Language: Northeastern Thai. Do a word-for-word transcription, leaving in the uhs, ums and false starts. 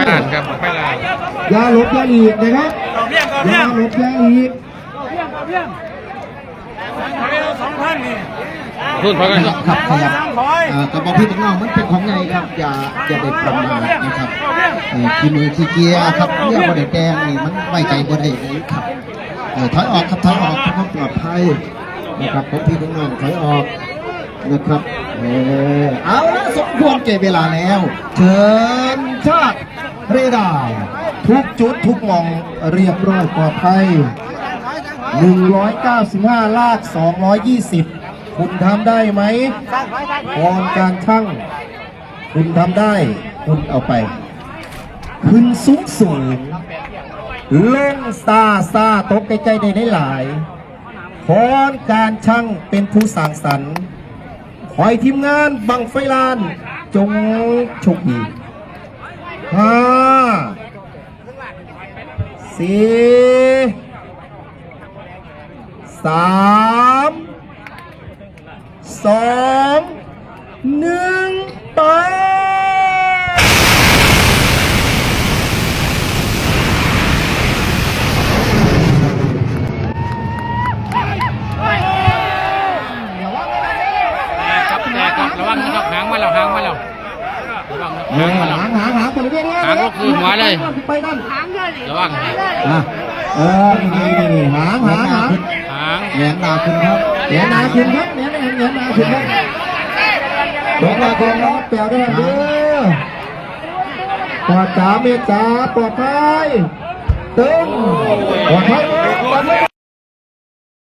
อ่านครับ ไม่ได้ อย่าหลบอย่าหลีกนะครับ อย่าหลบอย่าหลีก ทุนพอกัน ครับ ขยับ เอ่อกระบอกพี่น้องมันเป็นของไงครับ อย่า อย่าไปประมาทนะครับ เอ่อขี้มือขี้เกียจครับ เนี่ยบ่ได้แดงนี่มันไว้ใจบ่ได้เลยครับ เอ่อถอยออกครับ ถอยออกเพื่อความปลอดภัยนะครับ ของพี่น้องถอยออกนะครับ เออ เอาละ สมควรแก่เวลาแล้ว เชิญชาติ เรดาร์ทุกจุดทุกหม่องเรียบร้อยปลอดภัย หนึ่งร้อยเก้าสิบห้า ลาก สองร้อยยี่สิบ คุณทำได้ไหม ก่อนการชั่ง คุณทำได้ คุณเอาไป ขึ้นสูงสูง ลงซาซา ตกใกล้ๆ ได้หลายๆ ก่อนการชั่งเป็นผู้สร้างสรรค์ ขอให้ทีมงานบั้งไฟลาน จงโชคดี ห้า สี่ สาม สอง หนึ่ง ไป แตกครับ แตกครับ ระวังนะครับ หางมาแล้ว หางมาแล้ว ระวังนะ เออ หางมาแล้ว หาง หาง หาง บริเวณล่าง หางก็คือหัวเลย ไปนั่น ระวัง อ่ะ เออ นี่ นี่ นี่ หาง หาง หาง หาง แหงนหน้าขึ้นครับ แหงนหน้าขึ้นครับ แหง แหง แหงนหน้าขึ้นครับ บอกว่า บอกว่า แปลวด้วยครับเด้อ ปลอดจ๋า เมฆจ๋า ปลอดภัย ตึง ปลอดภัย ปลอดภัย